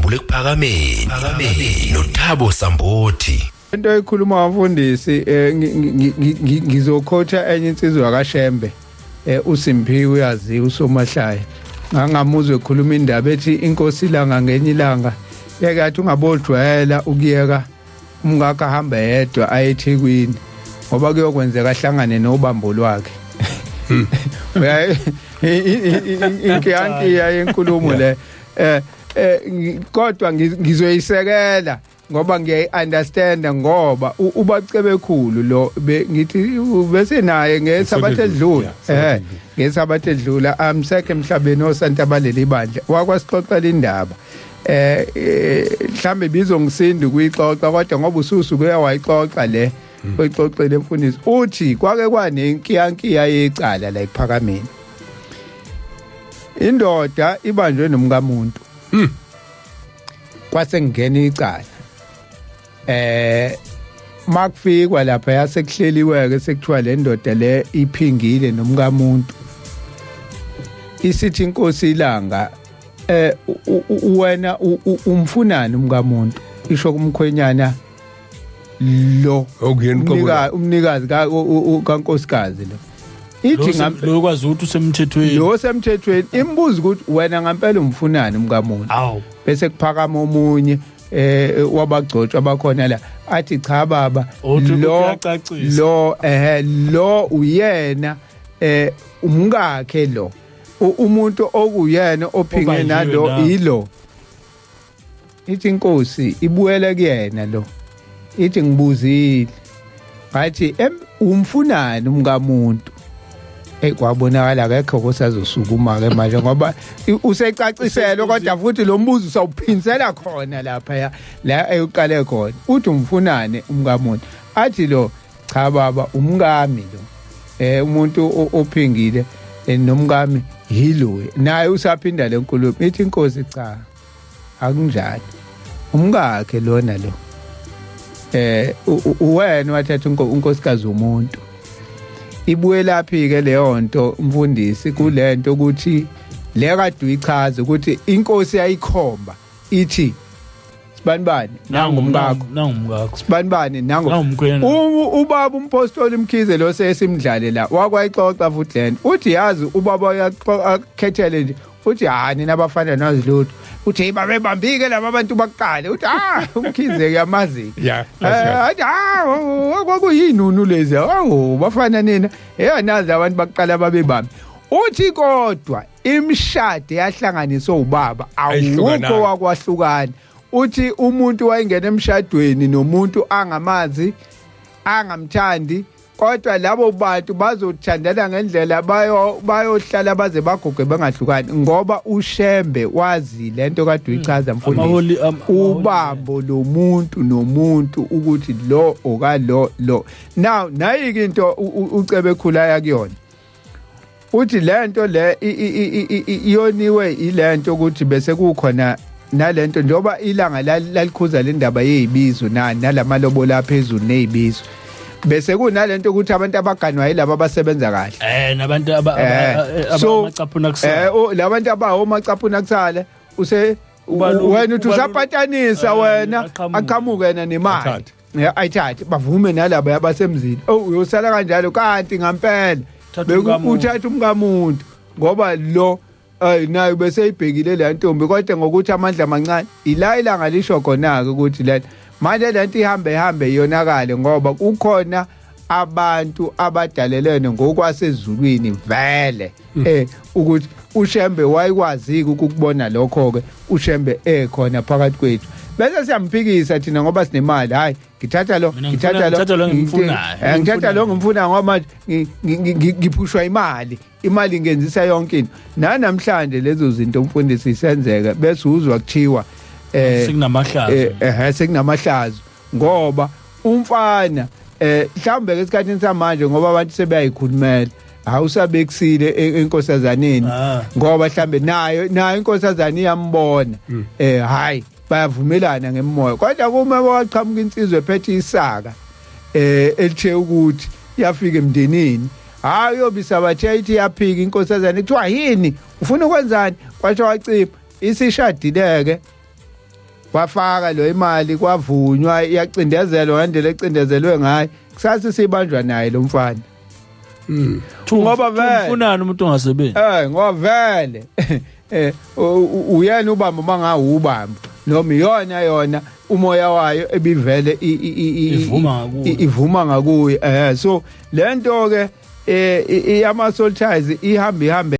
Sidabule kuphakameni noThabo Sambothi. Into ekhuluma wamfundisi, ngizokhotha enye insizwa kaShembe, uSimphiwe, uyazi usomahlaya, ngangamuzwe ekhuluma indaba ethi inkosi ilanga ngenye ilanga yeke athi ungabojwayela ukuyeka umngakho ahambe yedwa aye eThekwini, ngoba kuyokwenzeka ahlangane nobambo lwakhe. Inkiyankiya yenkulumo le, kodwa ngizoyisekela ngoba ngiyayi-understanda, ngoba ubacebekhulu lo ngithi bese naye ngesabatha edlula, ngesabatha edlula amsekho emhlabeni osanta baleli bandla, wakwasixoxela indaba, mhlambe bizongisinda ukuyixoxa, kodwa ngoba ususuke wayixoxa le oyixoxele mfundisi, uthi kwake kwanenkiyankiya yecala la ekuphakameni, indoda ibanjwe nomkamuntu, kwase kungena icala. Makufikwa lapha yasekuhleliwe ke, sekuthiwa le ndoda le iphingile nomkamuntu. Isithi inkosi ilanga, "Wena umfunani umkamuntu?" Isho kumkhwenyana lo. Okuyena uqobo. Umnikazi kankosikazi lo, ithi lo kwazi ukuthi usemthethweni. Lo semthethweni, imbuzo ukuthi, "Wena ngempela umfunani umkamuntu?" Awu. Bese kuphakama omunye wabagcotshwa abakhona la, athi, "Cha baba, Uthi lo uyacacisa. lo lo uyena umkakhe lo. Umuntu okuyena ophinge Obanjiwe nalo na. yilo." Ithi inkosi ibuyele kuyena lo, ithi, "Ngibuzile ngathi umfunani umkamuntu?" Kwabonakala akekho kosazosukuma ke manje, ngoba usecacisele, kodwa futhi lo mbuzo usawuphinsela khona lapha ya la eyoqale khona, uthi, "Umfunani umkamuntu?" Athi lo, "Cha baba, umkami lo, umuntu ophingile nomkami yilo." Naye usaphinda le nkulumo. Ithi inkosi, "Cha, akunjalo, umkakhe lona lo, wena wathatha unkosikazi womuntu." Ibuye laphi ke leyo nto umfundisi, kulento ukuthi le kade uyichaza ukuthi inkosi yayikhomba ithi, "Sibanibani, nangumkakho." Nangumkakho. "Sibanibani, nangu." Nangumkhwenyana. Ubaba umpostoli Mkhize lo sesimdlale la wakwayixoxa futhi lento, uthi yazi ubaba uyakhethele nje, uthi, "Hayi nina abafana nazi lutho." Uthi, "Hey, babebambike laba bantu bakuqale." Uthi, "Ah, uMkhize kuyamazi." Athi, "Ah, kwakuyinunu lezi, awu bafana nina, hey, nazi abantu bakuqala babebambi." Uthi kodwa imishado yahlanganiswa ubaba awukho Ayihlukananga. wakwahlukana. Uthi umuntu wayengena emshadweni nomuntu angamazi, angamthandi, kodwa labo bantu bazothandana ngendlela bayo bayohlala baze baguge bengahlukani, ngoba uShembe wazi lento kade uyichaza mfundisi, ubambo lomuntu nomuntu, ukuthi lo okalo lo. Now nayike into ucebe khulaya kuyona, uthi lento le iyoniwe ilento ukuthi bese kukhona nalento njengoba ilanga lalikhuza le ndaba yezibizo na nalamalobola aphezulu nezibizo, bese kunalento ukuthi abantu abaganwa yilabo abasebenza kahle. Nabantu abamacaphuna kusala. Labantu abawomacaphuna kusale use wena uthi usapatanisa wena, aqhamuke. Aqhamuke yena nemali. Athathe. Ayithathe, bavume nalabo abasemzini. Oh, uyosala kanjalo, kanti ngampela Thatha umkamuntu. uthatha umkamuntu, ngoba lo ay nayo bese ibhekile le ntombi, kodwa ngokuthi amandla amancane. Ila ilanga lisho khona ke ukuthi le manje lento ihambe ihambe iyonakale, ngoba kukhona abantu abadalelene ngokwasezulwini vele, ukuthi uShembe wayekwazi ukukubona lokho ke. uShembe ekhona phakathi kwethu, bese siyamphikisa thina ngoba sinemali. Hayi, ngithatha lo, Mina ngithatha lo, ngithatha lo engimfunayo. Ngithatha lo ngimfunayo, ngoba manje ngiphushwa imali, imali ingenzisa yonke into. Nanamhlanje lezo zinto umfundisi isenzeka, bese uzwa kuthiwa Sekunamahlazo. Sekunamahlazo, ngoba umfana mhlawumbe ke esikhathini samanje, ngoba abantu sebeyayikhulumela, awusabekisile enkosazaneni, ngoba mhlambe nayo inkosazana iyambona, hayi bayavumelana ngemoya. Kodwa kuma waqhamuka insizwe ephethe isaka elithe ukuthi yafika emndenini, hayi uyobisa bathe ithi yaphika inkosazana, kuthiwa, "Yini, ufuna ukwenzani?" Kwasho wacipha isishadileke. Wafaka lo imali, kwavunywa, iyacindezelwa ngendlela ecindezelwe ngayo. Kusasa sibanjwa naye lo mfana. Ngoba vele ufunani umuntu ongasebenzi? Ngoba vele uyena ubamba mangawubamba noma iyona yona umoya wayo ebivele ivuma ngakuye. Ivuma ngakuye. So lento ke yama soul ties ihamba ihambe.